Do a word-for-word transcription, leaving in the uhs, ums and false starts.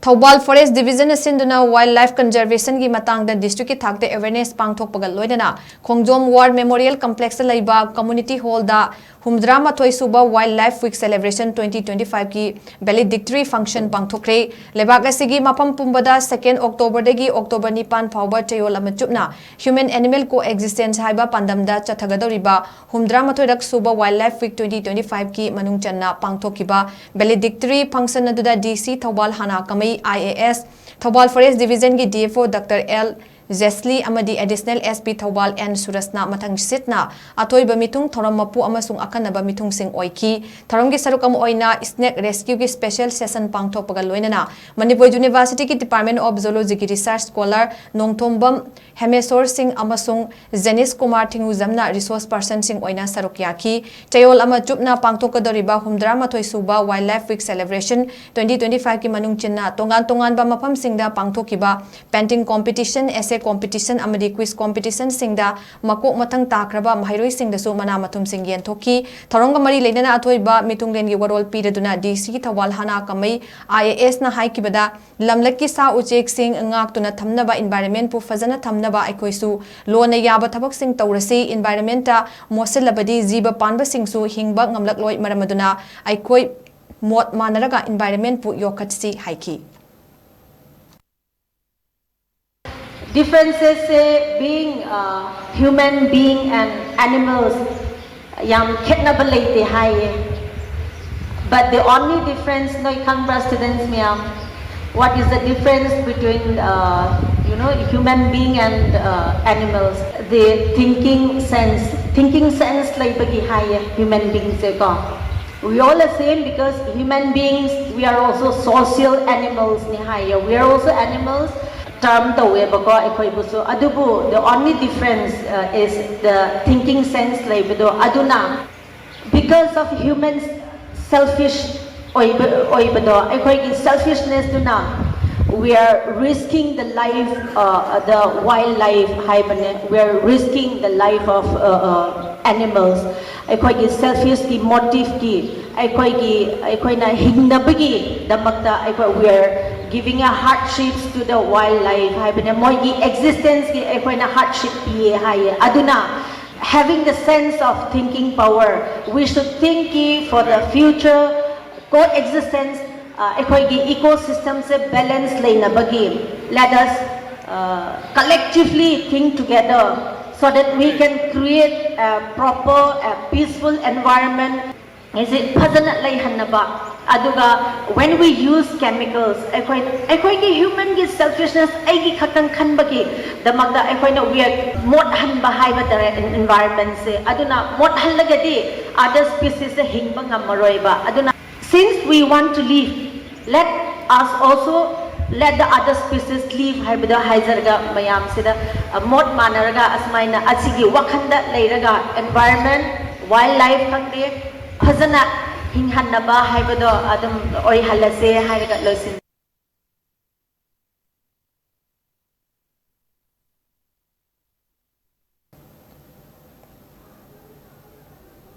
Thoubal Forest Division ꯅ ꯁꯤꯟꯗꯨꯅ Wildlife Conservation ꯒꯤ ꯃꯇꯥꯡꯗ district ꯀꯤ ꯊꯥꯛꯇ awareness ꯄꯥꯡꯊꯣꯛꯄꯒ ꯂꯣꯏꯅꯅ ꯈꯣꯡꯖꯣꯝ War Memorial Complex ꯇ ꯂꯩꯕ community hall ꯗ ꯍꯨꯝꯗ꯭ꯔꯥ ꯃꯥꯊꯣꯏ ꯁꯨꯕ Wildlife Week Celebration twenty twenty-five ꯀꯤ valedictory function ꯄꯥꯡꯊꯣꯛꯈ꯭ꯔꯦ꯫ ꯂꯩꯕꯥꯛ ꯑꯁꯤꯒꯤ ꯃꯐꯝ ꯄꯨꯝꯕꯗ second October ꯗꯒꯤ October ꯅꯤꯄꯥꯟ ꯐꯥꯎꯕ ꯆꯌꯣꯜ ꯑꯃ ꯆꯨꯞꯅ Human Animal Coexistence ꯍꯥꯏꯕ ꯄꯥꯟꯗꯝꯗ ꯆꯠꯊꯒꯗꯧꯔꯤꯕ ꯍꯨꯝꯗ꯭ꯔꯥ ꯃꯥꯊꯣꯏꯔꯛ ꯁꯨꯕ Wildlife Week twenty twenty-five ꯀꯤ ꯃꯅꯨꯡ ꯆꯟꯅ ꯄꯥꯡꯊꯣꯛꯈꯤꯕ valedictory function ꯑꯗꯨꯗ D C Thoubal ꯍꯥꯅꯥ ꯀꯃꯩ I A S, Thoubal Forest Division ꯒꯤ D F O Doctor L ꯖꯦꯁꯂꯤ ꯑꯃꯗꯤ Additional S P Thoubal N ꯁꯨꯔꯖꯅ ꯃꯊꯪꯁꯤꯠꯅ ꯑꯊꯣꯏꯕ ꯃꯤꯊꯨꯡ, ꯊꯧꯔꯝ ꯃꯄꯨ ꯑꯃꯁꯨꯡ ꯑꯈꯟꯅꯕ ꯃꯤꯊꯨꯡꯁꯤꯡ ꯑꯣꯏꯈꯤ꯫ ꯊꯧꯔꯝꯒꯤ ꯁꯔꯨꯛ ꯑꯃ ꯑꯣꯏꯅ Snake Rescue ꯒꯤ special session ꯄꯥꯡꯊꯣꯛꯄꯒ ꯂꯣꯏꯅꯅ ꯃꯅꯤꯄꯨꯔ University ꯒꯤ Department of Zoology ꯒꯤ research scholar ꯅꯣꯡꯊꯣꯝꯕꯝ ꯍꯦꯃꯦꯁꯣꯔ ꯁꯤꯡ ꯑꯃꯁꯨꯡ ꯖꯦꯅꯤꯁ ꯀꯨꯃꯥꯔ ꯊꯤꯡꯉꯨꯖꯝꯅ resource person ꯁꯤꯡ ꯑꯣꯏꯅ ꯁꯔꯨꯛ ꯌꯥꯈꯤ꯫ ꯆꯌꯣꯜ ꯑꯃ ꯆꯨꯞꯅ ꯄꯥꯡꯊꯣꯛꯀꯗꯧꯔꯤꯕ ꯍꯨꯝꯗ꯭ꯔꯥ ꯃꯥꯊꯣꯏ ꯁꯨꯕ Wildlife Week Celebration twenty twenty-five ꯀꯤ ꯃꯅꯨꯡ ꯆꯟꯅ ꯇꯣꯉꯥꯟ ꯇꯣꯉꯥꯟꯕ ꯃꯐꯝꯁꯤꯡꯗ ꯄꯥꯡꯊꯣꯛꯈꯤꯕ painting competition, essay competition ꯑꯃꯗꯤ quiz competition ꯁꯤꯡꯗ ꯃꯀꯣꯛ ꯃꯊꯪ ꯇꯥꯈ꯭ꯔꯕ ꯃꯍꯩꯔꯣꯏꯁꯤꯡꯗꯁꯨ ꯃꯅꯥ ꯃꯊꯨꯝꯁꯤꯡ ꯌꯦꯟꯊꯣꯛꯈꯤ꯫ ꯊꯧꯔꯝꯒ ꯃꯔꯤ ꯂꯩꯅꯅ ꯑꯊꯣꯏꯕ ꯃꯤꯊꯨꯡꯂꯦꯟꯒꯤ ꯋꯥꯔꯣꯜ ꯄꯤꯔꯗꯨꯅ D C Thoubal ꯍꯥꯅꯥ ꯀꯃꯩ I A S ꯅ ꯍꯥꯏꯈꯤꯕꯗ, ꯂꯝꯂꯛꯀꯤ ꯁꯥ ꯎꯆꯦꯛꯁꯤꯡ ꯉꯥꯛꯇꯨꯅ ꯊꯝꯅꯕ, environment ꯄꯨ ꯐꯖꯅ ꯊꯝꯅꯕ ꯑꯩꯈꯣꯏꯁꯨ ꯂꯣꯟꯅ ꯌꯥꯕ ꯊꯕꯛꯁꯤꯡ ꯇꯧꯔꯁꯤ꯫ Environment ꯇ ꯃꯣꯠꯁꯤꯜꯂꯕꯗꯤ ꯖꯤꯕ ꯄꯥꯟꯕꯁꯤꯡꯁꯨ ꯍꯤꯡꯕ ꯉꯝꯂꯛꯂꯣꯏ꯫ ꯃꯔꯝ ꯑꯗꯨꯅ ꯑꯩꯈꯣꯏ ꯃꯣꯠ ꯃꯥꯟꯅꯔꯒ environment ꯄꯨ ꯌꯣꯛꯈꯠꯁꯤ ꯍꯥꯏꯈꯤ꯫ Differences say being, uh, human being and animals ꯌꯥꯝ ꯈꯦꯠꯅꯕ ꯂꯩꯇꯦ ꯍꯥꯏꯌꯦ꯫ But the only difference, ꯅꯣꯏ ꯈꯪꯕ꯭ꯔꯥ students ꯃꯌꯥꯝ? What is the difference between, uh, you know, human being and, uh, animals? The thinking sense, thinking sense ꯂꯩꯕꯒꯤ ꯍꯥꯏꯌꯦ human being ꯁꯦ ꯀꯣ꯫ We all are same because human beings, we are also social animals ꯅꯤ ꯍꯥꯏꯌꯦ꯫ We are also animals term ꯇꯧꯋꯦꯕꯀꯣ ꯑꯩꯈꯣꯏꯕꯨꯁꯨ꯫ ꯑꯗꯨꯕꯨ the only difference, uh, is the thinking sense ꯂꯩꯕꯗꯣ꯫ ꯑꯗꯨꯅ because of humans selfish ꯑꯣꯏꯕ ꯑꯣꯏꯕꯗꯣ, ꯑꯩꯈꯣꯏꯒꯤ selfishness ꯇꯨꯅ we are risking the life, uh, the wildlife ꯍꯥꯏꯕꯅꯦ, we are risking the life of, uh, uh, animals꯫ ꯑꯩꯈꯣꯏꯒꯤ selfish ꯀꯤ motive ꯀꯤ, ꯑꯩꯈꯣꯏꯒꯤ ꯑꯩꯈꯣꯏꯅ ꯍꯤꯡꯅꯕꯒꯤꯗꯃꯛꯇ ꯑꯩꯈꯣꯏ we are Giving a hardships to the wildlife ꯍꯥꯏꯕꯅꯦ, ꯃꯣꯏꯒꯤ existenceꯀꯤ ꯑꯩꯈꯣꯏꯅ hardship ꯄꯤꯌꯦ ꯍꯥꯏꯌꯦ꯫ ꯑꯗꯨꯅ having the sense of thinking power, we should think for the future coexistence, ꯑꯩꯈꯣꯏꯒꯤ ecosystemꯁꯦ balance ꯂꯩꯅꯕꯒꯤ let us collectively think together so that we can create a proper, a peaceful environment꯫ ꯁꯤ ꯐꯖꯅ ꯂꯩꯍꯟꯅꯕ꯫ ꯑꯗꯨꯒ when we use chemicals, ꯑꯩꯈꯣꯏ ꯑꯩꯈꯣꯏꯒꯤ humanꯒꯤ selfishness, ꯑꯩꯒꯤ ꯈꯛꯇꯪ ꯈꯟꯕꯒꯤꯗꯃꯛꯇ ꯑꯩꯈꯣꯏꯅ we are ꯃꯣꯠꯍꯟꯕ ꯍꯥꯏꯕ ꯇꯥꯔꯦ environmentꯁꯦ꯫ ꯑꯗꯨꯅ ꯃꯣꯠꯍꯜꯂꯒꯗꯤ other speciesꯁꯦ ꯍꯤꯡꯕ ꯉꯝꯃꯔꯣꯏꯕ꯫ ꯑꯗꯨꯅ since we want to live, let us also let the other species live ꯍꯥꯏꯕꯗꯣ ꯍꯥꯏꯖꯔꯒ ꯃꯌꯥꯝꯁꯤꯗ ꯃꯣꯠ ꯃꯥꯟꯅꯔꯒ ꯑꯁꯨꯃꯥꯏꯅ ꯑꯁꯤꯒꯤ ꯋꯥꯈꯜꯗ ꯂꯩꯔꯒ environment, wildlife ꯈꯪꯗꯦ, ꯐꯖꯅ ꯍꯤꯡꯍꯟꯅꯕ ꯍꯥꯏꯕꯗꯣ ꯑꯗꯨꯝ ꯑꯣꯏꯍꯜꯂꯁꯦ ꯍꯥꯏꯔꯒ ꯂꯣꯏꯁꯤꯟ